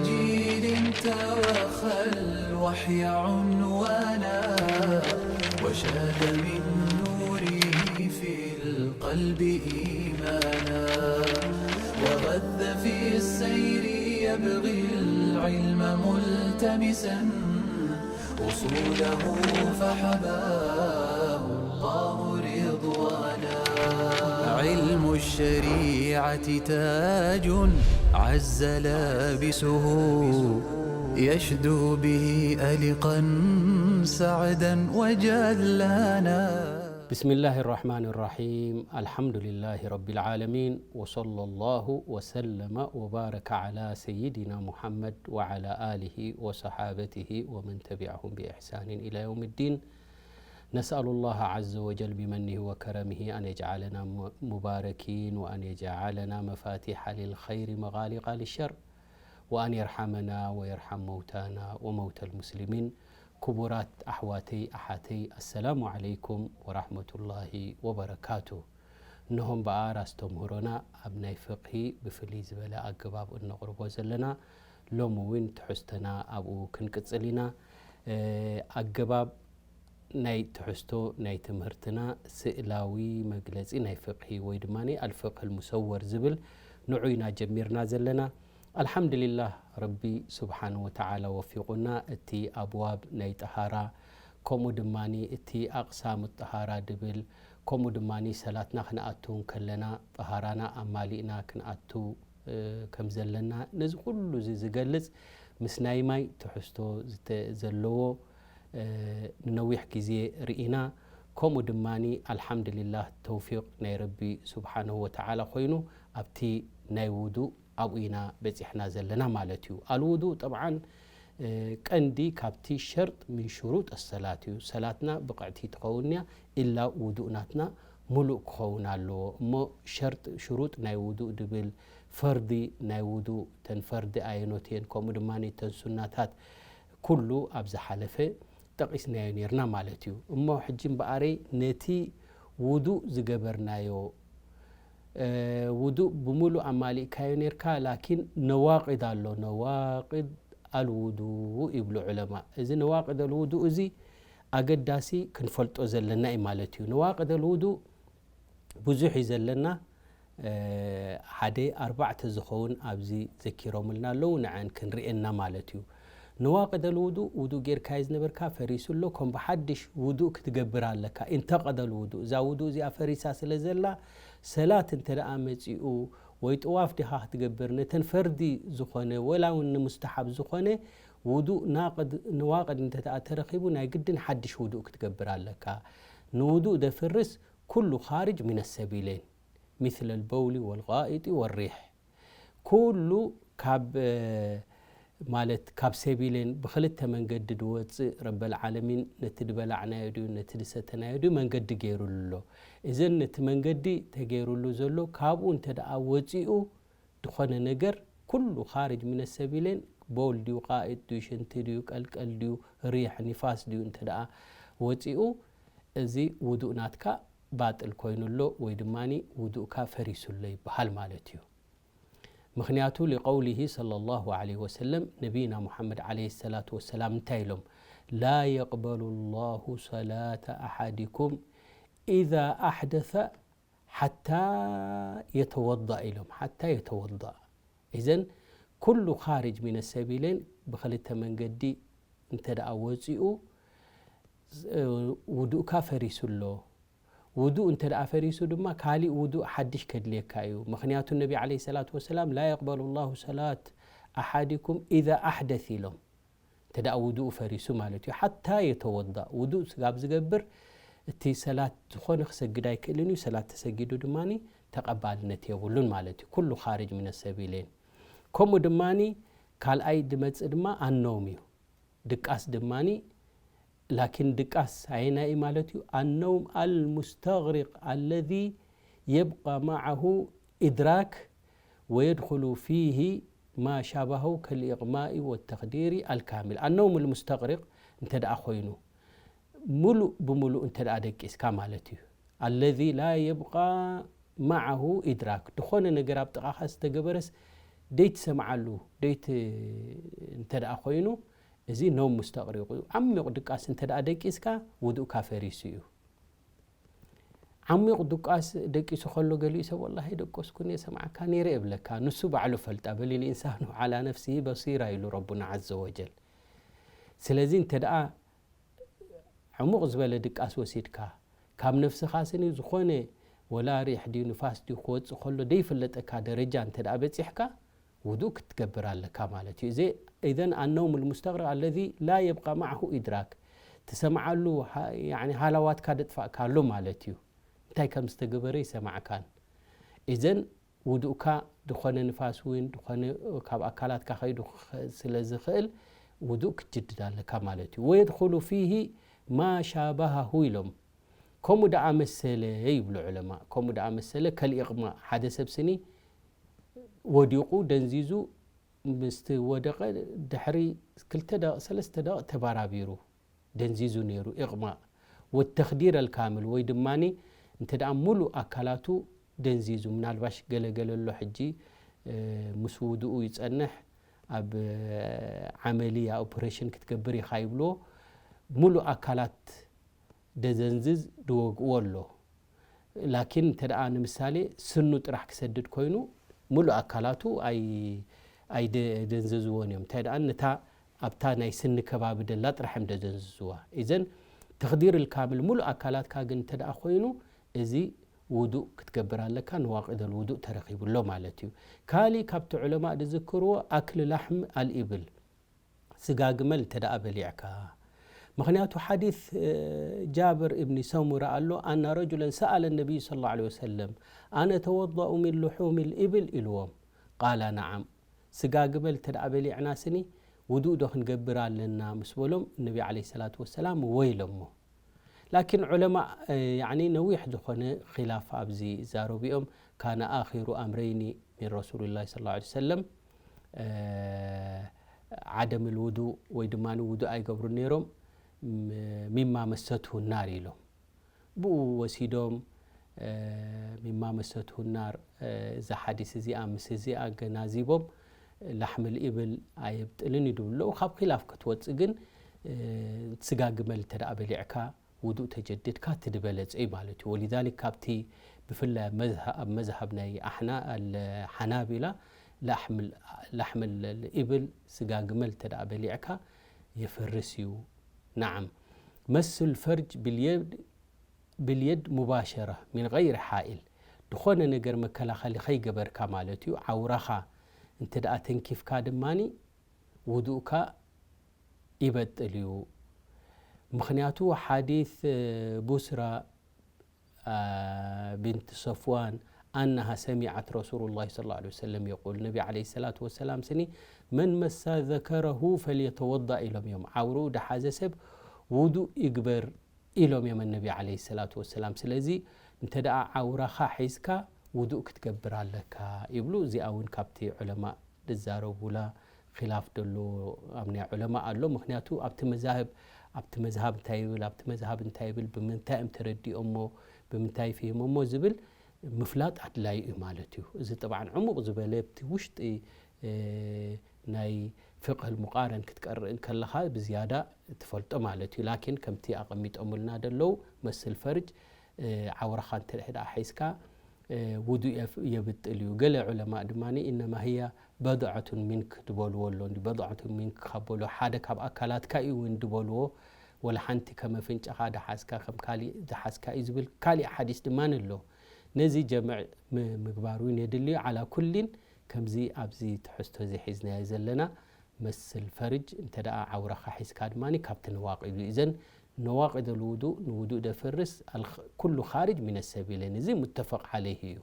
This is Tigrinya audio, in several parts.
جيل توخى الوحي عنوانا، وشاد من نوره في القلب إيمانا، وغذ في السير يبغي العلم ملتمسا، أصوله فحباه الله رضوانا. علم الشريعة تاج عز لابسه، يشدو به ألقا سعدا وجلانا. بسم الله الرحمن الرحيم. الحمد لله رب العالمين، وصلى الله وسلم وبارك على سيدنا محمد وعلى آله وصحابته ومن تبعهم بإحسان إلى يوم الدين. نسأل الله عز وجل بمنه وكرمه أن يجعلنا م-، مباركين، وأن يجعلنا مفاتيح للخير مغالق للشر، وأن يرحمنا ويرحم موتانا وموتى المسلمين. ክቡራት ኣሕዋተይ ኣሓተይ፣ ኣሰላሙ ዓለይኩም ወራሕመቱላሂ ወበረካቱ። እነሆ እምበኣር ኣስተምህሮና ኣብ ናይ ፍቕሂ ብፍልይ ዝበለ ኣገባብ እነቕርቦ ዘለና። ሎሚ እውን ትሕዝቶና ኣብኡ ክንቅጽል ኢና። እ፣ ኣገባብ ናይ ትሕዝቶ ናይ ትምህርትና ስእላዊ መግለጺ ናይ ፍቕሂ ወይ ድማ ኣልፍቕህ ልሙሰወር ዝብል ንዑ ኢና ጀሚርና ዘለና። ኣልሓምዱሊላህ፣ ረቢ ስብሓን ወተዓላ ወፊቑና። እቲ ኣብዋብ ናይ ጠሃራ፣ ከምኡ ድማ እቲ ኣቕሳም ጠሃራ ድብል፣ ከምኡ ድማ ሰላትና ክንኣቱ እንከለና ጠሃራና ኣማሊእና ክንኣቱ፣ እ፣ ከም ዘለና፣ ነዚ ኩሉ እዚ ዝገልጽ ምስ ናይ ማይ ትሕዝቶ ዝተ-፣ ዘለዎ፣ እ፣ ንነዊሕ ግዜ ርኢና። ከምኡ ድማ ኣልሓምዱሊላህ፣ ተውፊቕ ናይ ረቢ ስብሓንሁ ወተዓላ ኮይኑ ኣብቲ ናይ ውዱእ ኣብኡ ኢና በጺሕና ዘለና ማለት እዩ። ኣልውዱእ ጠብዓን፣ እ፣ ቀንዲ ካብቲ ሸርጥ ምን ሽሩጥ ኣሰላት እዩ። ሰላትና ብቕዕቲ ትኸውን እያ፣ ኢላ ውዱእ ናትና ሙሉእ ክኸውን ኣለዎ። እሞ ሸርጥ፣ ሽሩጥ ናይ ውዱእ ድብል፣ ፈርዲ ናይ ውዱእ፣ ተን ፈርዲ ኣየኖት እየን፣ ከምኡ ድማ ተን ሱናታት ኩሉ ኣብ ዝሓለፈ ጠቒስናዮ ነይርና ማለት እዩ። እሞ ሕጂ እምበኣረይ ነቲ ውዱእ ዝገበርናዮ፣ እ፣ ውዱእ ብምሉእ ኣማሊእካዮ ነይርካ፣ ላኪን ነዋቂድ ኣሎ፣ ነዋቂድ ኣልውዱእ ይብሉ ዑለማ። እዚ ነዋቂድ ኣልውዱእ እዚ ኣገዳሲ ክንፈልጦ ዘለና እዩ ማለት እዩ። ነዋቂድ ኣልውዱእ ብዙሕ እዩ ዘለና። እ፣ ሓደ ኣርባዕተ ዝኸውን ኣብዚ ዘኪሮምልና ኣለዉ፣ ንዐን ክንርእየና ማለት እዩ። ነዋቂድ ኣልውዱእ፣ ውዱእ ጌርካዮ ዝነበርካ ፈሪሱ ኣሎ፣ ከም ብሓድሽ ውዱእ ክትገብር ኣለካ። እንተቀደ ኣልውዱእ፣ እዛ ውዱእ እዚኣ ፈሪሳ ስለ ዘላ፣ ሰላት እንተ ደኣ መጺኡ ወይ ጥዋፍ ዲኻ ክትገብር፣ ነተን ፈርዲ ዝኾነ ወላ እውን ንሙስተሓብ ዝኾነ ውዱእ ናቅድ፣ ነዋቅድ እንተ ደኣ ተረኺቡ፣ ናይ ግድን ሓድሽ ውዱእ ክትገብር ኣለካ። ንውዱእ ደፍርስ ኩሉ ኻርጅ ሚነ ሰቢለይን፣ ሚስለ ልበውሊ ወልጋኢጢ ወሪሕ። ኩሉ ካብ፣ እ፣ ማለት ካብ ሰቢለይን ብኽልተ መንገዲ ድወጽእ፣ ረበል ዓለሚን ነቲ ድበላዕናዮ ድዩ፣ ነቲ ድሰተናዮ ድዩ መንገዲ ገይሩሉ ኣሎ። እዘን ነቲ መንገዲ ተገይሩሉ ዘሎ፣ ካብኡ እንተ ደኣ ወጺኡ፣ ዝኾነ ነገር ኩሉ ኻርጅ ሚነ ሰቢለይን፣ ቦል ድዩ፣ ቃኢጥ ድዩ፣ ሽንቲ ድዩ፣ ቀልቀል ድዩ፣ ሪሕ፣ ኒፋስ ድዩ እንተ ደኣ ወጺኡ፣ እዚ ውዱእ ናትካ ባጥል ኮይኑ ኣሎ፣ ወይ ድማ ውዱእካ ፈሪሱ ኣሎ ይበሃል ማለት እዩ። ምኽንያቱ፣ ሊቀውሊሂ ሰለላሁ ዐለይሂ ወሰለም፣ ነቢይና ሙሐመድ ዐለይሂ ሰላቱ ወሰላም እንታይ ኢሎም? ላ የቅበሉ ላሁ ሰላተ ኣሓዲኩም ኢዛ ኣሕደሰ ሓታ የተወዳእ ኢሎም። ሓታ የተወዳእ። ኢዘን ኩሉ ኻርጅ ሚነ ሰቢለይን ብኽልተ መንገዲ እንተ ደኣ ወጺኡ፣ እ፣ ውዱእካ ፈሪሱ ኣሎ። ውዱእ እንተ ደኣ ፈሪሱ ድማ ካሊእ ውዱእ ሓድሽ ከድልየካ እዩ። ምኽንያቱ ነቢ ዐለይሂ ሰላቱ ወሰላም፣ ላ የቅበሉ ላሁ ሰላት ኣሓዲኩም ኢዛ ኣሕደስ ኢሎም። እንተ ደኣ ውዱእ ፈሪሱ ማለት እዩ። ሓታ የተወዳእ፣ ውዱእ ስጋብ ዝገብር እቲ ሰላት ዝኾነ ክሰግድ ኣይክእልን እዩ። ሰላት ተሰጊዱ ድማ ተቐባልነት የብሉን ማለት እዩ። ኩሉ ኻርጅ ሚነ ሰቢለይን። ከምኡ ድማ ካልኣይ ድመጽእ ድማ ኣነውም እዩ። ድቃስ ድማ፣ ላኪን ድቃስ ኣየናይ እዩ ማለት እዩ? ኣነውም ኣልሙስተግሪቅ ኣለዚ የብቃ መዓሁ ኢድራክ ወየድኹሉ ፊሂ ማ ሻባሁ ከልኢቅማኢ ወተኽዲሪ ኣልካሚል። ኣነውም ልሙስተግሪቅ እንተ ደኣ ኮይኑ፣ ሙሉእ ብሙሉእ እንተ ደኣ ደቂስካ ማለት እዩ። ኣለዚ ላ የብቃ መዓሁ ኢድራክ፣ ድኾነ ነገር ኣብ ጥቓኻ ዝተገበረስ ደይትሰምዓሉ ደይት እንተ ደኣ ኮይኑ፣ እዚ ነውም ሙስተቕሪቑ እዩ። ዓሚቕ ድቃስ እንተ ደኣ ደቂስካ፣ ውዱእካ ፈሪሱ እዩ። ዓሚቕ ድቃስ ደቂሱ ከሎ፣ ገሊኡ ሰብ፣ "ወላሂ ደቀስኩ፣ እኔ ሰምዓካ ነይረ" እብለካ። ንሱ ባዕሉ ፈልጣ፣ "በል ልኢንሳኑ ዓላ ነፍሲሂ በሲራ" ኢሉ ረቡና ዓዘ ወጀል። ስለዚ እንተ ደኣ ዕሙቕ ዝበለ ድቃስ ወሲድካ፣ ካብ ነፍስኻ ስኒ ዝኾነ ወላ ሪሕ ድዩ ንፋስ ድዩ ክወጽእ ከሎ ደይፍለጠካ ደረጃ እንተ ደኣ በጺሕካ፣ ውዱእ ክትገብር ኣለካ ማለት እዩ። እዚ ኢዘን ኣነውም ልሙስተቕሪቕ ኣለዚ ላ የብቃ ማዕሁ ኢድራክ፣ ትሰምዓሉ ሃ-፣ ያዕኒ ሃላዋትካ ደጥፋእካሉ ማለት እዩ። እንታይ ከም ዝተገበረ ይሰማዕካን። ኢዘን ውዱእካ ድኾነ ንፋስ እውን ድኾነ ካብ ኣካላትካ ከይዱ ክኸ-፣ ስለ ዝኽእል ውዱእ ክትጅድድ ኣለካ ማለት እዩ። ወየድኹሉ ፊሂ ማ ሻባሃሁ ኢሎም። ከምኡ ደኣ መሰለ ይብሉ ዑለማ። ከምኡ ደኣ መሰለ ከልኢቕማ፣ ሓደ ሰብ ስኒ ወዲቑ ደንዚዙ ምስቲ ወደቐ ድሕሪ ክልተ ደቕ፣ ሰለስተ ደቕ ተባራቢሩ ደንዚዙ ነይሩ። ኢቕማእ ወተኽዲር ኣልካምል ወይ ድማኒ እንተ ደኣ ሙሉእ ኣካላቱ ደንዚዙ፣ ምናልባሽ ገለገለ ኣሎ ሕጂ፣ እ፣ ምስ ውድኡ ይጸንሕ፣ ኣብ፣ እ፣ ዓመልያ ኦፕሬሽን ክትገብር ኢኻ ይብልዎ። ሙሉእ ኣካላት ደዘንዝዝ ድወግእዎ ኣሎ። ላኪን እንተ ደኣ ንምሳሌ ስኑ ጥራሕ ክሰድድ ኮይኑ፣ ሙሉእ ኣካላቱ ኣይ-፣ ኣይደንዘዝዎን እዮም። እንታይ ደኣ ነታ ኣብታ ናይ ስኒ ከባቢ ደላ ጥራሕ እዮም ደዘንዝዝዋ። ኢዘን ተኽዲር ልካምል ሙሉእ ኣካላትካ ግን እንተ ደኣ ኮይኑ፣ እዚ ውዱእ ክትገብር ኣለካ፣ ነዋቂደል ውዱእ ተረኺቡ ኣሎ ማለት እዩ። ካሊእ ካብቲ ዑለማእ ዝዝክርዎ ኣክል ላሕም ኣልኢብል፣ ስጋ ግመል እንተ ደኣ በሊዕካ። ምኽንያቱ ሓዲስ፣ እ፣ ጃብር እብኒ ሰሙራ ኣሎ፣ ኣና ረጁለን ሰኣለ ነቢይ ሰለላሁ ዐለይሂ ወሰለም፣ "ኣነ ተወደኡ ሚን ልሑም ልኢብል?" ኢልዎም። ቃላ ነዓም። ስጋ ግመል እንተ ደኣ በሊዕና ስኒ ውዱእ ዶ ክንገብር ኣለና? ምስ በሎም፣ ነቢ ዐለይሂ ሰላቱ ወሰላም እወ ኢሎሞ። ላኪን ዑለማ፣ እ፣ ያዕኒ ነዊሕ ዝኾነ ኺላፍ ኣብዚ ይዛረቡ እዮም። ካነ ኣኺሩ ኣምረይኒ ሚን ረሱልላህ ሰለላሁ ዐለይሂ ወሰለም፣ እ፣ ዓደም ልውዱእ ወይ ድማ ውዱእ ኣይገብሩን ነይሮም፣ ም-፣ ሚማ መሰትሁ ናር ኢሎም። ብኡ ወሲዶም፣ እ፣ ሚማ መሰትሁ ናር፣ እ፣ እዛ ሓዲስ እዚኣ ምስ እዚኣ ኣገናዚቦም፣ ላሕምል ኢብል ኣየብጥልን እዩ ድብሉ ኣለዉ። ካብ ኺላፍ ክትወጽእ ግን፣ እ፣ ስጋ ግመል እንተ ደኣ በሊዕካ፣ ውዱእ ተጀዲድካ እቲ ዝበለጸ እዩ ማለት እዩ። ወሊዛሊክ ካብቲ ብፍላይ ኣብ መዝሃ-፣ ኣብ መዝሃብ ናይ ኣሕና-፣ ኣል-፣ ሓናቢላ ላሕምል፣ ላሕምል ኢብል ስጋ ግመል እንተ ደኣ በሊዕካ የፍርስ እዩ። ነዓም። መስል ፈርጅ ብልየድ፣ ብልየድ ሙባሸራ ሚን ገይሪ ሓኢል። ድኾነ ነገር መከላኸሊ ከይገበርካ ማለት እዩ። ዓውራኻ እንተ ደኣ ተንኪፍካ ድማኒ ውዱእካ ይበጥል እዩ። ምኽንያቱ ሓዲስ፣ እ፣ ቡስራ፣ አ፣ ቢንት ሰፍዋን ኣነሃ ሰሚዐት ረሱሉላህ ሰለላሁ ዐለይሂ ወሰለም የቁል፣ ነቢ ዐለይሂ ሰላቱ ወሰላም ስኒ፣ "መን መሳ ዘከረሁ ፈልየተወዳእ" ኢሎም እዮም። ዓውርኡ ደሓዘ ሰብ ውዱእ ይግበር ኢሎም እዮም ነቢ ዐለይሂ ሰላቱ ወሰላም። ስለዚ እንተ ደኣ ዓውራኻ ሒዝካ ውዱእ ክትገብር ኣለካ ይብሉ። እዚኣ እውን ካብቲ ዑለማ ዝዛረቡላ ኺላፍ ደሎ ኣብ ናይ ዑለማ ኣሎ። ምኽንያቱ ኣብቲ መዛህብ፣ ኣብቲ መዝሃብ እንታይ ይብል፣ ኣብቲ መዝሃብ እንታይ ይብል፣ ብምንታይ እዮም ተረዲኦሞ፣ ብምንታይ ፈሂሞሞ ዝብል ምፍላጥ ኣድላዩ እዩ ማለት እዩ። እዚ ጥብዓን ዕሙቕ ዝበለ ኣብቲ ውሽጢ፣ እ፣ ናይ ፍቅህ ሙቃረን ክትቀርእ እንከለኻ ብዝያዳ ትፈልጦ ማለት እዩ። ላኪን ከምቲ ኣቐሚጦምልና ደለዉ መስል ፈርጅ፣ እ፣ ዓውራኻ እንተ ደኣ ሒዝካ፣ እ፣ ውዱእ የፍ-፣ የብጥል እዩ። ገለ ዑለማእ ድማ፣ "ኢነማ ህያ በድዐቱን ሚንክ" ዝበልዎ ኣሎ። እንዲ በድዐቱን ሚንክ ካብ በሎ፣ ሓደ ካብ ኣካላትካ እዩ እውን ዝበልዎ። ወላ ሓንቲ ከም ኣፍንጫኻ ደሓዝካ፣ ከም ካሊእ ደሓዝካ እዩ ዝብል ካሊእ ሓዲስ ድማ ኣሎ። ነዚ ጀምዕ ም-፣ ምግባር እውን የድሊ እዩ። ዓላ ኩሊን፣ ከምዚ ኣብዚ ትሕዝቶ እዚ ሒዝናዮ ዘለና፣ መስል ፈርጅ እንተ ደኣ ዓውራኻ ሒዝካ ድማ ካብቲ ነዋቂዱ እዩ። እዘን ነዋቂድ ልውዱእ፣ ንውዱእ ደፍርስ፣ ኣል-፣ ኩሉ ኻርጅ ሚነ ሰቢለይን፣ እዚ ሙተፈቅ ዓለይህ እዩ።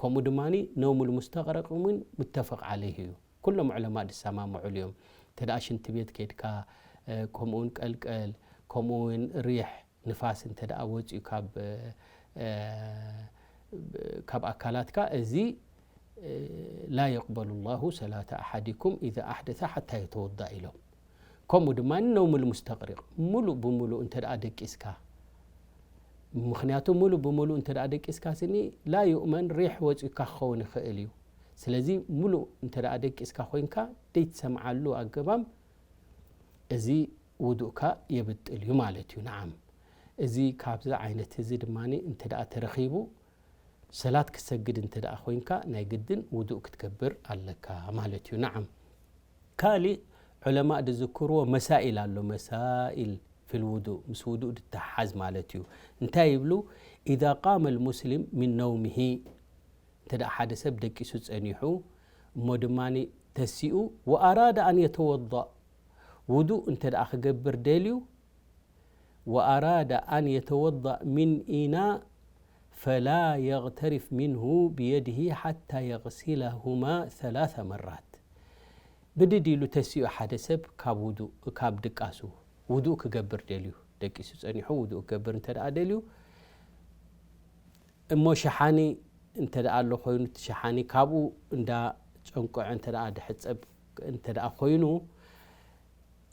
ከምኡ ድማ ነውሙል ሙስተቅረቅ እውን ሙተፈቅ ዓለይህ እዩ። ኩሎም ዑለማ ዝሰማምዑሉ እዮም። እንተ ደኣ ሽንቲ ቤት ከይድካ፣ እ፣ ከምኡውን ቀልቀል፣ ከምኡውን ሪሕ፣ ንፋስ እንተ ደኣ ወጺኡ ካብ፣ እ፣ ካብ ኣካላትካ፣ እዚ፣ እ፣ "ላ የቅበሉ ላሁ ሰላተ ኣሓዲኩም ኢዛ ኣሕደሰ ሓታ የተወዳእ" ኢሎም። ከምኡ ድማ ነውሙል ሙስተቅሪቅ፣ ሙሉእ ብሙሉእ እንተ ደኣ ደቂስካ፣ ምኽንያቱ ሙሉእ ብሙሉእ እንተ ደኣ ደቂስካ ስኒ ላ ዩእመን ሪሕ ወጺኡካ ክኸውን ይኽእል እዩ። ስለዚ ሙሉእ እንተ ደኣ ደቂስካ ኮይንካ ደይትሰምዓሉ ኣገባብ እዚ ውዱእካ የብጥል እዩ ማለት እዩ። ነዓም፣ እዚ ካብዚ ዓይነት እዚ ድማ እንተ ደኣ ተረኺቡ ሰላት ክሰግድ እንተ ደኣ ኮይንካ ናይ ግድን ውዱእ ክትገብር ኣለካ ማለት እዩ። ነዓም፣ ካልእ ዑለማእ ዝዝክርዎ መሳኢል ኣሎ፣ መሳኢል ፊል ውዱእ፣ ምስ ውዱእ ዝተሓሓዝ ማለት እዩ። እንታይ ይብሉ? ኢዛ ቃመ ልሙስሊም ሚን ነውሚሂ፣ እንተ ደኣ ሓደ ሰብ ደቂሱ ጸኒሑ እሞ ድማ ተሲኡ፣ ወኣራደ ኣን የተወዳእ፣ ውዱእ እንተ ደኣ ክገብር ደልዩ፣ ወኣራደ ኣን የተወዳእ ሚን ኢናእ ፈላ የግተሪፍ ሚንሁ ብየድሂ ሓታ የግሲለሁማ ሰላሰ መራት። ብድድ ኢሉ ተሲኡ ሓደ ሰብ ካብ ውዱእ፣ ካብ ድቃሱ ውዱእ ክገብር ደልዩ፣ ደቂሱ ጸኒሑ ውዱእ ክገብር እንተ ደኣ ደልዩ፣ እሞ ሸሓኒ እንተ ደኣ ኣሎ ኮይኑ፣ እቲ ሸሓኒ ካብኡ እንዳ ጨንቆዐ እንተ ደኣ ድሕጸብ እንተ ደኣ ኮይኑ፣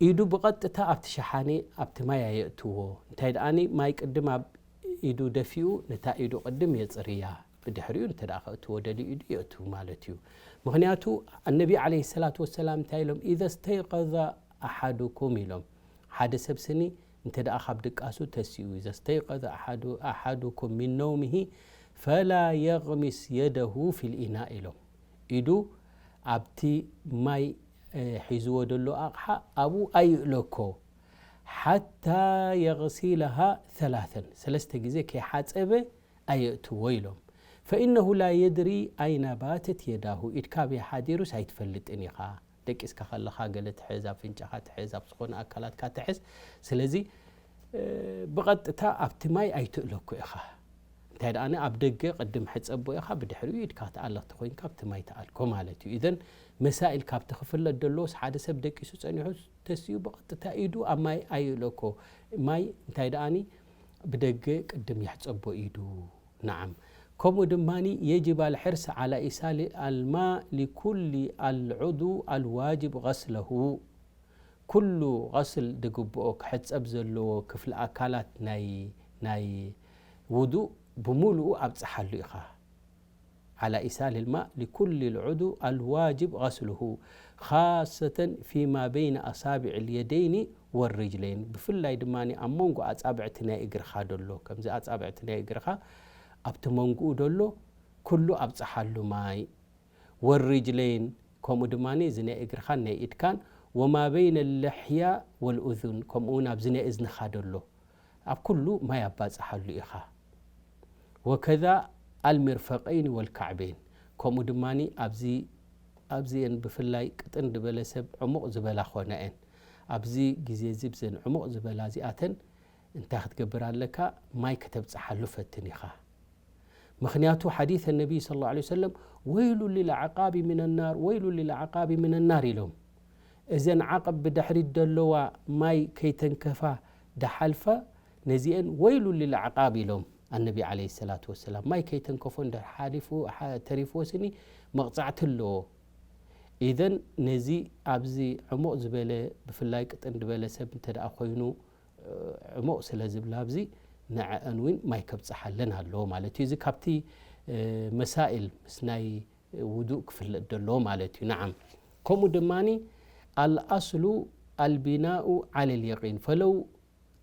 ኢዱ ብቐጥታ ኣብቲ ሸሓኒ ኣብቲ ማይ ኣየእትዎ። እንታይ ደኣኒ ማይ ቅድም ኣብ ኢዱ ደፊኡ፣ ነታ ኢዱ ቅድም የጽርያ። ብድሕሪኡ እንተ ደኣ ከእትዎ ደልዩ ኢዱ የእትው ማለት እዩ። ምኽንያቱ ኣነቢ ዓለይሂ ሰላቱ ወሰላም እንታይ ኢሎም? "ኢዘ ስተይቀዘ ኣሓዱኩም" ኢሎም። ሓደ ሰብ ስኒ እንተ ደኣ ካብ ድቃሱ ተሲኡ፣ "ኢዘ ስተይቀዘ ኣሓዱ-፣ ኣሓዱኩም ሚን ነውሚሂ ፈላ የግሚስ የደሁ ፊል ኢናእ" ኢሎም። ኢዱ ኣብቲ ማይ፣ እ፣ ሒዝዎ ደሎ ኣቕሓ ኣብኡ ኣይእለኮ። ሓታ የግሲለሃ ሰላሰን፣ ሰለስተ ግዜ ከይሓጸበ ኣየእትዎ ኢሎም። ፈኢነሁ ላ የድሪ ኣይና ባተት የዳሁ፣ ኢድካ ኣበይ ሓዲሩስ ኣይትፈልጥን ኢኻ። ደቂስካ ከለኻ ገለ ትሕዝ፣ ኣብ ፍንጫኻ ትሕዝ፣ ኣብ ዝኾነ ኣካላትካ ትሕዝ። ስለዚ፣ እ፣ ብቐጥታ ኣብቲ ማይ ኣይትእለኮ ኢኻ። እንታይ ደኣኒ ኣብ ደገ ቅድም ሕጸቦ ኢኻ፣ ብድሕሪኡ ኢድካ ተኣለኽቲ ኮይንካ ኣብቲ ማይ ተኣልኮ ማለት እዩ። ኢዘን መሳኢል ካብቲ ክፍለጥ ደለዎስ ሓደ ሰብ ደቂሱ ጸኒሑ ተሲኡ ብቐጥታ ኢዱ ኣብ ማይ ኣይእለኮ። ማይ እንታይ ደኣኒ ብደገ ቅድም የሕጸቦ ኢዱ። ነዓም። ከምኡ ድማ የጅብ ኣልሕርስ ዓላ ኢሳል ኣልማ ሊኩል ኣልዑዱ ኣልዋጅብ ገስለሁ። ኩሉ ገስል ድግብኦ ክሕጸብ ዘለዎ ክፍሊ ኣካላት ናይ፣ ናይ ውዱእ ብምሉኡ ኣብጽሓሉ ኢኻ። ዓላ ኢሳል ልማእ ሊኩል ልዑዱ ኣልዋጅብ ገስልሁ፣ ኻሰተን ፊማ በይነ ኣሳቢዕ ልየደይኒ ወርጅለይን፣ ብፍላይ ድማ ኣብ መንጎ ኣጻብዕቲ ናይ እግርኻ ደሎ፣ ከምዚ ኣጻብዕቲ ናይ እግርኻ ኣብቲ መንጎኡ ደሎ ኩሉ ኣብጽሓሉ ማይ፣ ወርጅለይን፣ ከምኡ ድማ እዚ ናይ እግርኻን ናይ ኢድካን፣ ወማ በይነ ልሕያ ወልኡዙን፣ ከምኡ እውን ኣብዚ ናይ እዝንኻ ደሎ ኣብ ኩሉ ማይ ኣባጽሓሉ ኢኻ። ወከዛ ኣልሚርፈቀይን ወልካዕበይን፣ ከምኡ ድማ ኣብዚ፣ ኣብዚአን ብፍላይ ቅጥን ዝበለ ሰብ ዕሙቕ ዝበላ ኾነአን። ኣብዚ ግዜ እዚ ብዘን ዕሙቕ ዝበላ እዚኣተን እንታይ ክትገብር ኣለካ? ማይ ከተብጽሓሉ ፈትን ኢኻ። ምኽንያቱ ሓዲስ ነቢይ ሰለላሁ ዐለይሂ ወሰለም፣ "ወይሉ ሊልዓቃቢ ሚነናር፣ ወይሉ ሊልዓቃቢ ሚነናር" ኢሎም። እዘን ዓቐብ ብድሕሪት ደለዋ ማይ ከይተንከፋ ደሓልፋ፣ ነዚአን "ወይሉ ሊልዓቃብ" ኢሎም ኣነቢ ዐለይሂ ሰላቱ ወሰላም። ማይ ከይተንከፎ እንድሕር ሓሊፉ፣ ሓ-፣ ተሪፍዎ ስኒ መቕጻዕቲ ኣለዎ። ኢዘን ነዚ ኣብዚ ዕሙቕ ዝበለ፣ ብፍላይ ቅጥን ዝበለ ሰብ እንተ ደኣ ኮይኑ፣ ዕሙቕ ስለ ዝብላ ኣብዚ ንዐአን እውን ማይ ከብጽሓለን ኣለዎ ማለት እዩ። እዚ ካብቲ፣ እ፣ መሳኢል ምስ ናይ ውዱእ ክፍለጥ ዘለዎ ማለት እዩ። ነዓም። ከምኡ ድማኒ ኣልኣስሉ ኣልቢናኡ ዓለ ልየቂን ፈለው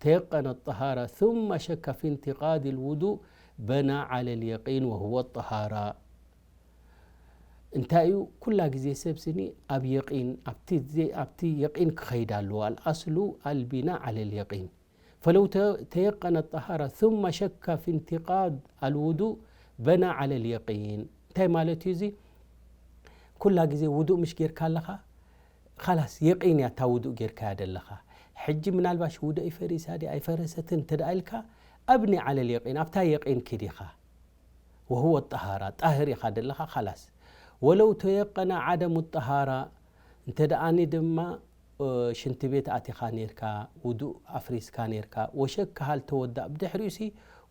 ተየቀነ ጠሃራ ثم ሸከ ፊ እንትቃድ ልውዱእ በና ዓለ ልየቂን ወህወ ጠሃራ። እንታይ እዩ? ኩላ ግዜ ሰብ ስኒ ኣብ የቂን፣ ኣብቲ ዘ-፣ ኣብቲ የቂን ክኸይድ ኣለዎ። ኣልኣስሉ ኣልቢና ዓለ ልየቂን። ፈለው ተ-፣ ተየቀነ ጠሃራ ثم ሸከ ፊ እንትቃድ ኣልውዱእ በና ዓለ ልየቂን። እንታይ ማለት እዩ እዚ? ኩላ ግዜ ውዱእ ምሽ ጌርካ ኣለኻ፣ ኻላስ የቂን እያ እታ ውዱእ ጌርካያ ደለኻ። ሕጂ ምናልባሽ ውዱእይ ፈሪሳ ድያ ኣይፈረሰትን እንተ ደኣ ኢልካ፣ ኣብኒ ዓለ ልየቂን፣ ኣብታ የቂን ኪድ ኢኻ። ወህወ ጠሃራ፣ ጣህር ኢኻ ደለኻ፣ ኻላስ። ወለው ተየቀነ ዓደሙ ጠሃራ፣ እንተ ደኣኒ ድማ፣ እ፣ ሽንቲ ቤት ኣቲኻ ኔርካ፣ ውዱእ ኣፍሪስካ ኔርካ፣ ወሸክ ሃል ተወዳእ፣ ብድሕሪኡሲ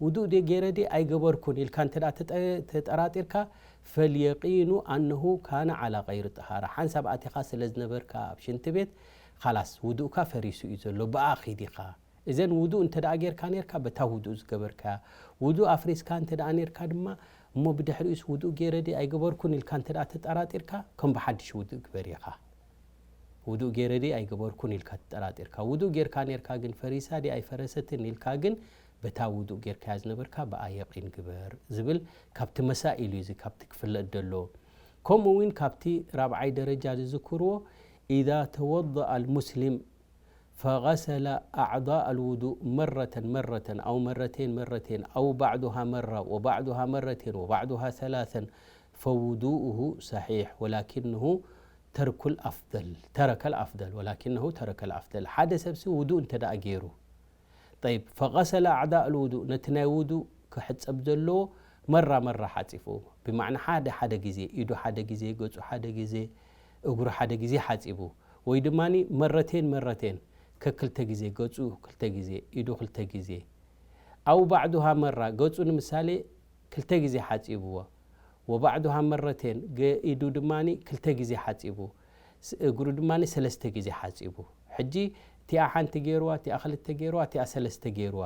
ውዱእ ድየ ገይረ ድየ ኣይገበርኩን ኢልካ እንተ ደኣ ተጠ-፣ ተጠራጢርካ፣ ፈልየቂኑ ኣነሁ ካነ ዓላ ገይሪ ጠሃራ። ሓንሳብ ኣቲኻ ስለ ዝነበርካ ኣብ ሽንቲ ቤት፣ ኻላስ፣ ውዱእካ ፈሪሱ እዩ ዘሎ፣ ብኣ ኺድ ኢኻ። እዘን ውዱእ እንተ ደኣ ጌርካ ኔርካ፣ በታ ውዱእ ዝገበርካያ፣ ውዱእ ኣፍሪስካ እንተ ደኣ ኔርካ ድማ፣ እሞ ብድሕሪኡስ ውዱእ ገይረ ድየ ኣይገበርኩን ኢልካ እንተ ደኣ ተጠራጢርካ፣ ከም ብሓድሽ ውዱእ ግበር ኢኻ። ውዱእ ገይረ ድየ ኣይገበርኩን ኢልካ ተጠራጢርካ። ውዱእ ጌርካ ኔርካ ግን ፈሪሳ ድያ ኣይፈረሰትን ኢልካ ግን፣ በታ ውዱእ ጌርካያ ዝነበርካ ብኣ የቒን ግበር ዝብል ካብቲ መሳኢል እዩ፣ እዚ ካብቲ ክፍለጥ ደሎ። ከምኡ እውን ካብቲ ራብዓይ ደረጃ ዝዝክርዎ፣ إذا توضأ المسلم فغسل أعضاء الوضوء مرة مرة أو مرتين مرتين أو بعضها مرة وبعضها مرتين وبعضها ثلاثا فوضوؤه صحيح ولكنه ترك الأفضل، ترك الأفضل، ولكنه ترك الأفضل። ሓደ ሰብሲ ውዱእ እንተ ደኣ ገይሩ፣ طيب، فغسل أعضاء الوضوء، ነቲ ናይ ውዱእ ክሕጸብ ዘለዎ መራ መራ ሓጺቡ፣ ብማዕና ሓደ ሓደ ግዜ፣ ኢዱ ሓደ ግዜ፣ ገጹ ሓደ ግዜ፣ እግሩ ሓደ ግዜ ሓጺቡ፣ ወይ ድማ መረቴን መረቴን፣ ከክልተ ግዜ፣ ገጹ ክልተ ግዜ፣ ኢዱ ክልተ ግዜ፣ أو بعضها مرة፣ ገጹ ንምሳሌ ክልተ ግዜ ሓጺብዎ፣ وبعضها مرتين፣ ገ-፣ ኢዱ ድማ ክልተ ግዜ ሓጺቡ፣ ስ-፣ እግሩ ድማ ሰለስተ ግዜ ሓጺቡ። ሕጂ እቲኣ ሓንቲ ገይርዋ፣ እቲኣ ክልተ ገይርዋ፣ እቲኣ ሰለስተ ገይርዋ፣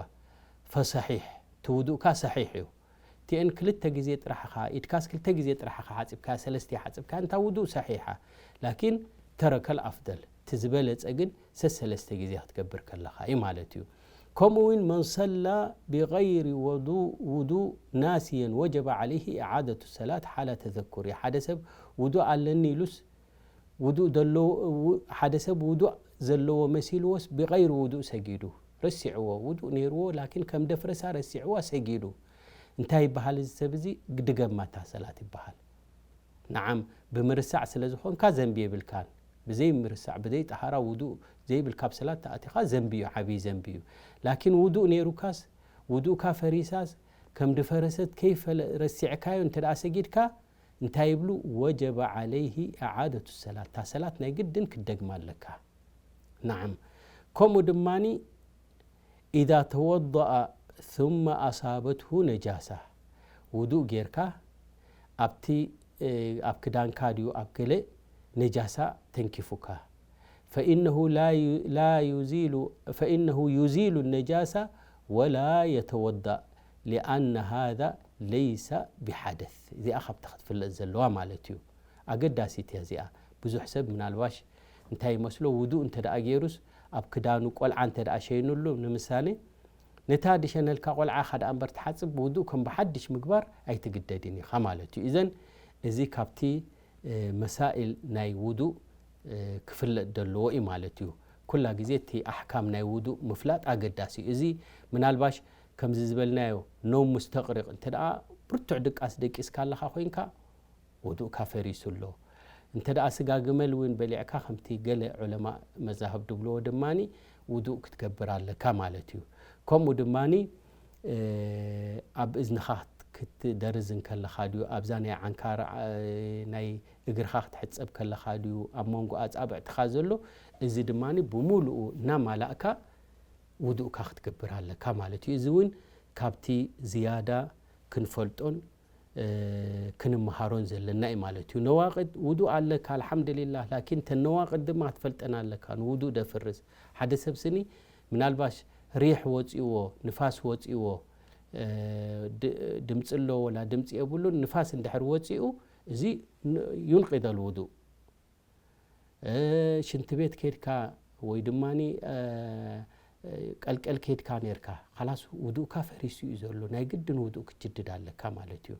فصحيح፣ እቲ ውዱእካ ሰሒሕ እዩ። እቲአን ክልተ ግዜ ጥራሕ ኢኻ፣ ኢድካስ ክልተ ግዜ ጥራሕ ኢኻ ሓጺብካ፣ ሰለስተ ሓጺብካ፣ እንታ ውዱእ ሰሒሓ። ላኪን ተረከል ኣፍደል፣ እቲ ዝበለጸ ግን ሰሰለስተ ግዜ ክትገብር ከለኻ እዩ ማለት እዩ። ከምኡ እውን من صلى بغير وضوء، وضوء ناسيا وجب عليه إعادة الصلاة حال تذكره። ሓደ ሰብ ውዱእ ኣለኒ ኢሉስ፣ ውዱእ ደሎ-፣ ው-፣ ሓደ ሰብ ውዱእ ዘለዎ መሲልዎስ ብገይሩ ውዱእ ሰጊዱ፣ ረሲዕዎ፣ ውዱእ ነይርዎ፣ ላኪን ከም ደፍረሳ ረሲዕዋ ሰጊዱ። እንታይ ይበሃል እዚ ሰብ እዚ? ድገማ እታ ሰላት ይበሃል። ነዓም፣ ብምርሳዕ ስለ ዝኾንካ ዘንቢ የብልካን። ብዘይ ምርሳዕ፣ ብዘይ ጠሃራ ውዱእ ዘይብልካ ኣብ ሰላት ተኣቲኻ ዘንቢ እዩ፣ ዓብዪ ዘንቢ እዩ። ላኪን ውዱእ ነይሩካስ፣ ውዱእካ ፈሪሳስ፣ ከም ድፈረሰት ከይፈለ-፣ ረሲዕካዮ እንተ ደኣ ሰጊድካ፣ እንታይ ይብሉ? وجب عليه إعادة الصلاة። እታ ሰላት ናይ ግድን ክትደግማ ኣለካ። ነዓም። ከምኡ ድማኒ إذا توضأ ثم أصابته نجاسة، ውዱእ ጌርካ ኣብቲ፣ እ፣ ኣብ ክዳንካ ድዩ ኣብ ገለ ነጃሳ ተንኪፉካ፣ فإنه لا ي-، لا يزيل، فإنه يزيل النجاسة ولا يتوضأ لأن هذا ليس بحدث። እዚኣ ካብታ ክትፍለጥ ዘለዋ ማለት እዩ። ኣገዳሲት እያ እዚኣ። ብዙሕ ሰብ ምናልባሽ እንታይ ይመስሎ፣ ውዱእ እንተ ደኣ ገይሩስ፣ ኣብ ክዳኑ ቆልዓ እንተ ደኣ ሸይኑሉ፣ ንምሳሌ፣ ነታ ድሸነልካ ቆልዓ ኢኻ ደኣ እምበር ትሓጽብ፣ ውዱእ ከም ብሓድሽ ምግባር ኣይትግደድን ኢኻ ማለት እዩ። እዘን፣ እዚ ካብቲ፣ እ፣ መሳኢል ናይ ውዱእ፣ እ፣ ክፍለጥ ዘለዎ እዩ ማለት እዩ። ኩላ ግዜ እቲ ኣሕካም ናይ ውዱእ ምፍላጥ ኣገዳሲ እዩ። እዚ ምናልባሽ ከምዚ ዝበልናዮ፣ ነውም ሙስተቕሪቕ እንተ ደኣ ብርቱዕ ድቃስ ደቂስካ ኣለኻ ኮይንካ፣ ውዱእካ ፈሪሱ ኣሎ። እንተ ደኣ ስጋ ግመል እውን በሊዕካ፣ ከምቲ ገለ ዑለማ መዛህብ ድብልዎ ድማኒ፣ ውዱእ ክትገብር ኣለካ ማለት እዩ። ከምኡ ድማኒ፣ እ፣ ኣብ እዝንኻ ክት-፣ ክትደርዝ እንከለኻ ድዩ፣ ኣብዛ ናይ ዓንካር፣ እ፣ ናይ እግርኻ ክትሕጸብ ከለኻ ድዩ፣ ኣብ መንጎ ኣጻብዕትኻ ዘሎ፣ እዚ ድማኒ ብምሉኡ እናማላእካ ውዱእካ ክትገብር ኣለካ ማለት እዩ። እዚ እውን ካብቲ ዝያዳ ክንፈልጦን እ፣ ክንመሃሮን ዘለና እዩ ማለት እዩ። ነዋቅድ ውዱእ ኣለካ፣ ኣልሓምዱሊላህ፣ ላኪን ተን ነዋቅድ ድማ ክትፈልጠን ኣለካ፣ ንውዱእ ደፍርስ። ሓደ ሰብ ስኒ ምናልባሽ ሪሕ ወፂእዎ፣ ንፋስ ወፂእዎ፣ እ፣ ድ-፣ ድምፂ ኣሎ ወላ ድምፂ የብሉን፣ ንፋስ እንድሕር ወፂኡ፣ እዚ ን-፣ ዩንቂደል ውዱእ። እ፣ ሽንቲ ቤት ኬድካ ወይ ድማኒ፣ እ፣ እ፣ ቀልቀል ኬድካ ኔርካ፣ ኻላስ ውዱእካ ፈሪሱ እዩ ዘሎ፣ ናይ ግድን ውዱእ ክትጅድድ ኣለካ ማለት እዩ።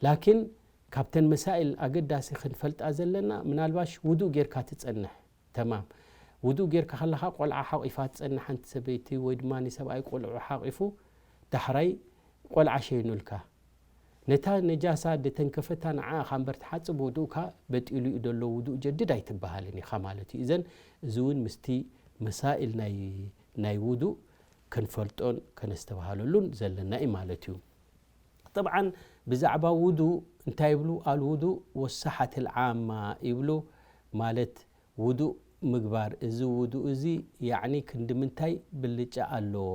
ላኪን ካብተን መሳኢል ኣገዳሲ ክንፈልጣ ዘለና፣ ምናልባሽ ውዱእ ጌርካ ትጸንሕ፣ ተማም። ውዱእ ጌርካ ከለኻ ቆልዓ ሓቂፋ ትጸንሕ ሓንቲ ሰበይቲ ወይ ድማኒ ሰብኣይ ቆልዑ ሓቂፉ፣ ዳሕራይ ቆልዓ ሸይኑልካ። ነታ ነጃሳ ደተንከፈታ ንዓኣ እኻ እምበር ትሓጽብ፣ ውዱእካ በጢሉ እዩ ደሎ፣ ውዱእ ጀድድ ኣይትበሃልን ኢኻ ማለት እዩ። እዘን፣ እዚ እውን ምስቲ መሳኢል ናይ፣ ናይ ውዱእ ከንፈልጦን ከነስተብሃለሉን ዘለና እዩ ማለት እዩ። ጠብዓን፣ ብዛዕባ ውዱእ እንታይ ይብሉ? ኣልውዱእ ወሰሓት ልዓማ ይብሉ፣ ማለት ውዱእ ምግባር። እዚ ውዱእ እዚ፣ ያዕኒ፣ ክንዲ ምንታይ ብልጫ ኣለዎ?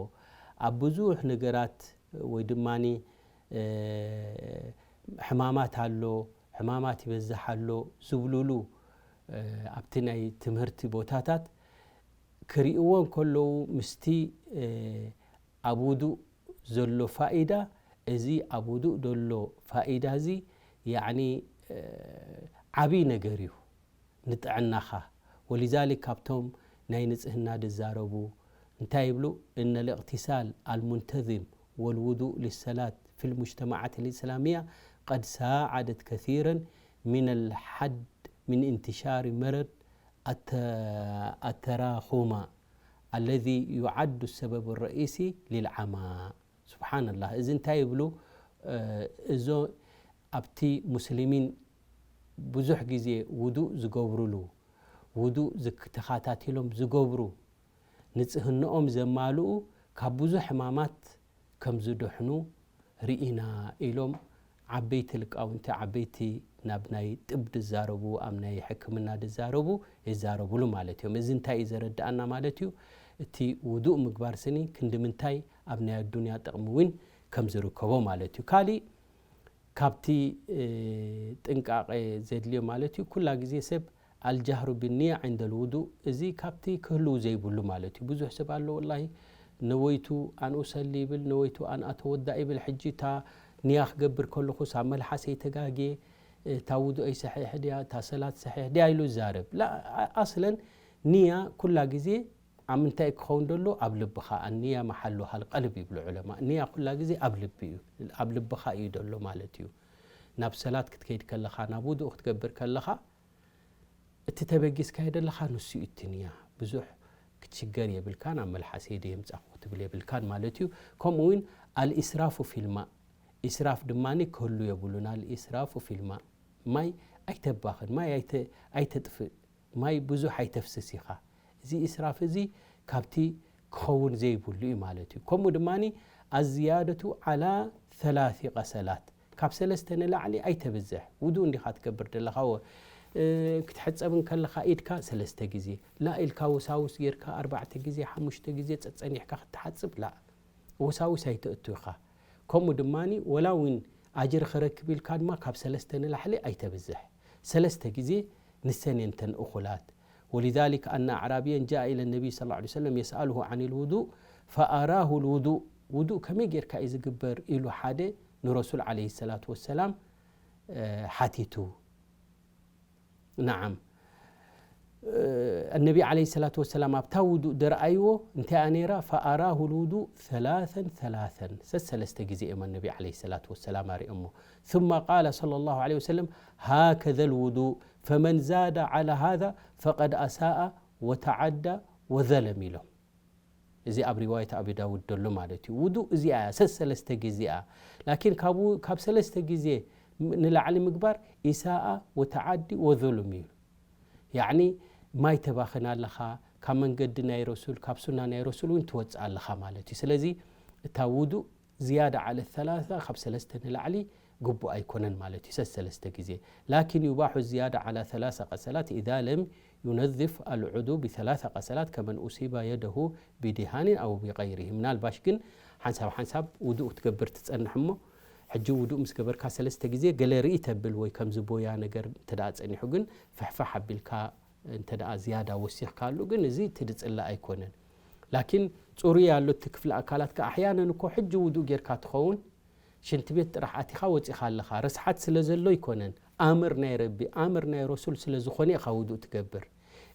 ኣብ ብዙሕ ነገራት ወይ ድማኒ፣ እ፣ ሕማማት ኣሎ፣ ሕማማት ይበዝሕ ኣሎ ዝብሉሉ፣ እ፣ ኣብቲ ናይ ትምህርቲ ቦታታት ክርእይዎ እንከለዉ፣ ምስቲ፣ እ፣ ኣብ ውዱእ ዘሎ ፋኢዳ፣ እዚ ኣብ ውዱእ ዘሎ ፋኢዳ እዚ ያዕኒ ዓብይ ነገር እዩ ንጥዕናኻ። ወሊዛሊክ ካብቶም ናይ ንጽህና ድዛረቡ እንታይ ይብሉ? እነ ልእቅትሳል ኣልሙንተዝም ወልውዱእ ሊሰላት ፊ ልሙጅተማዓት ልእስላምያ ቀድ ሳዓደት ከሲረን ሚን ልሓድ ሚን እንትሻሪ መረድ ኣተራኹማ ኣለዚ ዩዓዱ ሰበብ ረኢሲ ሊልዓማ። ስብሓንላህ። እዚ እንታይ ይብሉ? እዞ ኣብቲ ሙስሊሚን ብዙሕ ግዜ ውዱእ ዝገብሩሉ፣ ውዱእ ተኻታቲሎም ዝገብሩ፣ ንጽህንኦም ዘማልኡ ካብ ብዙሕ ሕማማት ከም ዝድሕኑ ርኢና ኢሎም ዓበይቲ ልቃውንቲ፣ ዓበይቲ ናብ ናይ ጥብ ድዛረቡ፣ ኣብ ናይ ሕክምና ድዛረቡ ይዛረቡሉ ማለት እዮም። እዚ እንታይ እዩ ዘረድኣና ማለት እዩ? እቲ ውዱእ ምግባር ስኒ ክንዲ ምንታይ ኣብ ናይ ኣዱንያ ጥቕሚ እውን ከም ዝርከቦ ማለት እዩ። ካሊእ ካብቲ ጥንቃቐ ዘድልዮ ማለት እዩ፣ ኩላ ግዜ ሰብ ኣልጃህሩ ብንያ ዕንደ ልውዱእ፣ እዚ ካብቲ ክህልው ዘይብሉ ማለት እዩ። ብዙሕ ሰብ ኣሎ ወላሂ ነወይቱ ኣን ኡሰሊ ይብል፣ ነወይቱ ኣን ኣተወዳእ ይብል። ሕጂ እታ ንያ ክገብር ከለኹስ ኣብ መልሓሰይ ተጋግየ፣ እታ ውዱእይ ሰሒሕ ድያ፣ እታ ሰላት ሰሒሕ ድያ ኢሉ ይዛረብ። ላ፣ ኣ-፣ ኣስለን ንያ ኩላ ግዜ ኣብ ምንታይ ክኸውን ደሎ? ኣብ ልብኻ። ኣንያ መሓሉሃ ልቀልብ ይብሉ ዑለማ። ንያ ኩላ ግዜ ኣብ ልቢ እዩ፣ ኣብ ልብኻ እዩ ደሎ ማለት እዩ። ናብ ሰላት ክትከይድ ከለኻ፣ ናብ ውዱእ ክትገብር ከለኻ፣ እቲ ተበጊስካዮ ደለኻ ንሱ እዩ እቲ ንያ። ብዙሕ ክትሽገር የብልካን፣ ኣብ መልሓሰይ ደየምጻኹ ክትብል የብልካን ማለት እዩ። ከምኡ እውን ኣልኢስራፉ ፊልማ፣ ኢስራፍ ድማ ክህሉ የብሉን። ኣልኢስራፉ ፊልማ፣ ማይ ኣይተባኽን፣ ማይ ኣይተ-፣ ኣይተጥፍእ፣ ማይ ብዙሕ ኣይተፍስስ ኢኻ። እዚ ኢስራፍ እዚ ካብቲ ክኸውን ዘይብሉ እዩ ማለት እዩ። ከምኡ ድማ ኣዝያደቱ ዓላ ሰላሲ ቀሰላት፣ ካብ ሰለስተ ንላዕሊ ኣይተብዝሕ። ውዱእ እንዲኻ ትገብር ደለኻ፣ ወ-፣ እ፣ ክትሕጸብ እንከለኻ ኢድካ ሰለስተ ግዜ፣ ላ ኢልካ ወሳውስ ጌርካ ኣርባዕተ ግዜ፣ ሓሙሽተ ግዜ ጸጸኒሕካ ክትሓጽብ፣ ላ፣ ወሳውስ ኣይተእቱ ኢኻ። ከምኡ ድማ ወላ እውን ኣጅሪ ክረክብ ኢልካ ድማ ካብ ሰለስተ ንላዕሊ ኣይተብዝሕ። ሰለስተ ግዜ ንሰን እየን እተን እኹላት። ወሊዛሊክ ኣነ ኣዕራብየን ጃአ ኢለ ነቢይ ሰለላሁ ዐለይሂ ወሰለም የስኣልሁ ዓን ልውዱእ ፈኣራሁ ልውዱእ፣ ውዱእ ከመይ ጌርካ እዩ ዝግበር ኢሉ ሓደ ንረሱል ዐለይሂ ሰላቱ ወሰላም፣ እ፣ ሓቲቱ። ነዓም። እ፣ ነቢ ዐለይሂ ሰላቱ ወሰላም ኣብታ ውዱእ ደርኣይዎ እንታይ እያ ነይራ? ፈኣራሁ ልውዱእ ሰላሰን ሰላሰን፣ ሰሰለስተ ግዜ እዮም ነቢ ዐለይሂ ሰላቱ ወሰላም ኣሪኦሞ። ثم قال صلى الله عليه وسلم هكذا الوضوء فمن زاد على هذا فقد أساء وتعدى وظلم ኢሎም። እዚ ኣብ ሪዋየት ኣቢ ዳውድ ደሎ ማለት እዩ። ውዱእ እዚኣ እያ፣ ሰሰለስተ ግዜ እያ። ላኪን ካብኡ፣ ካብ ሰለስተ ግዜ ንላዕሊ ምግባር ኢሳኣ ወተዓዲ ወዙሉም እዩ። ያዕኒ ማይ ተባኽን ኣለኻ፣ ካብ መንገዲ ናይ ረሱል፣ ካብ ሱና ናይ ረሱል እውን ትወጽእ ኣለኻ ማለት እዩ። ስለዚ እታ ውዱእ ዝያዳ ዓለ ሰላሳ፣ ካብ ሰለስተ ንላዕሊ ግቡእ ኣይኮነን ማለት እዩ፣ ሰሰለስተ ግዜ። ላኪን ዩባሑ ዝያዳ ዓላ ሰላሳ ቀሰላት ኢዛ ለም ዩነዝፍ ኣልዑዱ ብሰላሳ ቀሰላት ከመን ኡሲባ የደሁ ቢዲሃኒን ኣው ቢቀይሪሂ። ምናልባሽ ግን ሓንሳብ ሓንሳብ ውዱእ ክትገብር ትጸንሕ እሞ፣ ሕጂ ውዱእ ምስ ገበርካ ሰለስተ ግዜ ገለ ርኢ ተብል ወይ ከምዚ ቦያ ነገር እንተ ደኣ ጸኒሑ ግን ፍሕፍሕ ኣቢልካ እንተ ደኣ ዝያዳ ወሲኽካሉ ግን እዚ እቲ ድጽላእ ኣይኮነን። ላኪን ጽሩይ ኣሎ እቲ ክፍሊ ኣካላትካ። ኣሕያነን እኮ ሕጂ ውዱእ ጌርካ ትኸውን፣ ሽንቲ ቤት ጥራሕ ኣቲኻ ወጺኻ ኣለኻ። ረስሓት ስለ ዘሎ ኣይኮነን። ኣምር ናይ ረቢ፣ ኣምር ናይ ረሱል ስለ ዝኾነ ኢኻ ውዱእ ትገብር።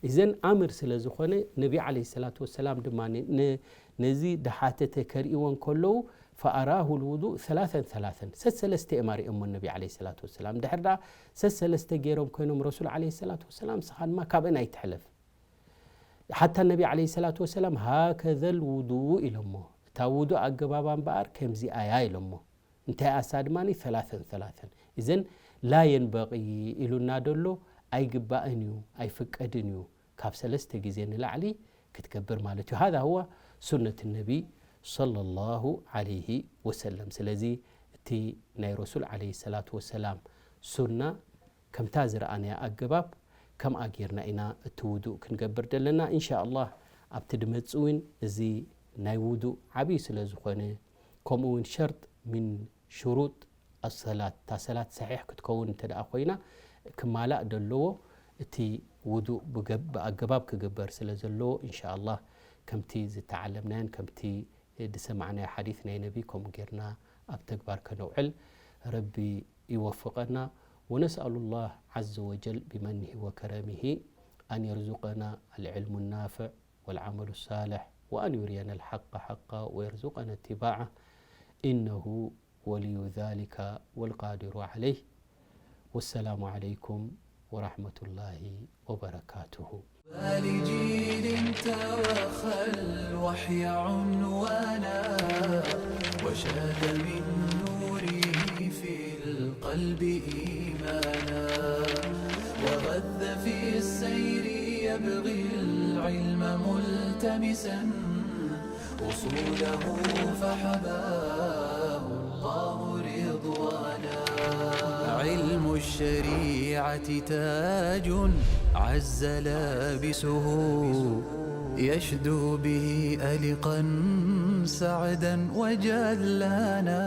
እዘን ኣምር ስለ ዝኾነ ነቢ ዓለይሂ ሰላቱ ወሰላም ድማ ን-፣ ን-፣ ነዚ ደሓተተ ከርእይዎ እንከለዉ ፈኣራሁ ልውዱእ ሰላሰን ሰላሰን፣ ሰሰለስተ እዮም ኣርእዮሞ ነቢ ዓለይሂ ሰላቱ ወሰላም። ድሕር ደኣ ሰሰለስተ ገይሮም ኮይኖም ረሱል ዓለይሂ ሰላቱ ወሰላም፣ ንስኻ ድማ ካብአን ኣይትሕለፍ። ሓታ ነቢ ዓለይሂ ሰላቱ ወሰላም ሃከዘል ውዱእ ኢሎሞ። እታ ውዱእ ኣገባባ እምበኣር ከምዚኣ እያ ኢሎሞ። እንታይ ኣሳ ድማ ሰላሰን ሰላሰን። እዘን ላ የንበቂ ኢሉና ደሎ ኣይግባእን እዩ፣ ኣይፍቀድን እዩ። ካብ ሰለስተ ግዜ ንላዕሊ ክትገብር ማለት እዩ። ሃዛ ሁዋ ሱነት ነቢ ሰለላሁ ዓለይሂ ወሰለም። ስለዚ እቲ ናይ ረሱል ዓለይሂ ሰላቱ ወሰላም ሱና ከምታ ዝረኣናያ ኣገባብ ከምኣ ጌርና ኢና እቲ ውዱእ ክንገብር ዘለና። ኢንሻ ኣላህ ኣብቲ ድመጽእ እውን እዚ ናይ ውዱእ ዓብዪ ስለ ዝኾነ፣ ከምኡ እውን ሸርጥ ሚን ሽሩጥ ኣሰላት፣ እታ ሰላት ሰሒሕ ክትከውን እንተ ደኣ ኮይና ክማላእ ደለዎ፣ እቲ ውዱእ ብገብ-፣ ብኣገባብ ክግበር ስለ ዘለዎ፣ ኢንሻ ኣላህ ከምቲ ዝተዓለምናዮን ከምቲ ዝሰማዕናዮ ሓዲስ ናይ ነቢ ከምኡ ጌርና ኣብ ተግባር ከነውዕል ረቢ ይወፍቐና። ونسأل الله عز وجل بمنه وكرمه أن يرزقنا العلم النافع والعمل الصالح وأن يرينا الحق حقا ويرزقنا اتباعه إنه ولي ذلك والقادر عليه. والسلام عليكم ورحمة الله وبركاته. لجيل توخى الوحي عنوانا وشاد من نوره في القلب إيمانا وغذ في السير يبغي العلم ملتمسا أصوله فحباه الله رضوانا. علم الشريعة تاج عز لابسه يشدو به ألقا سعدا وجلانا.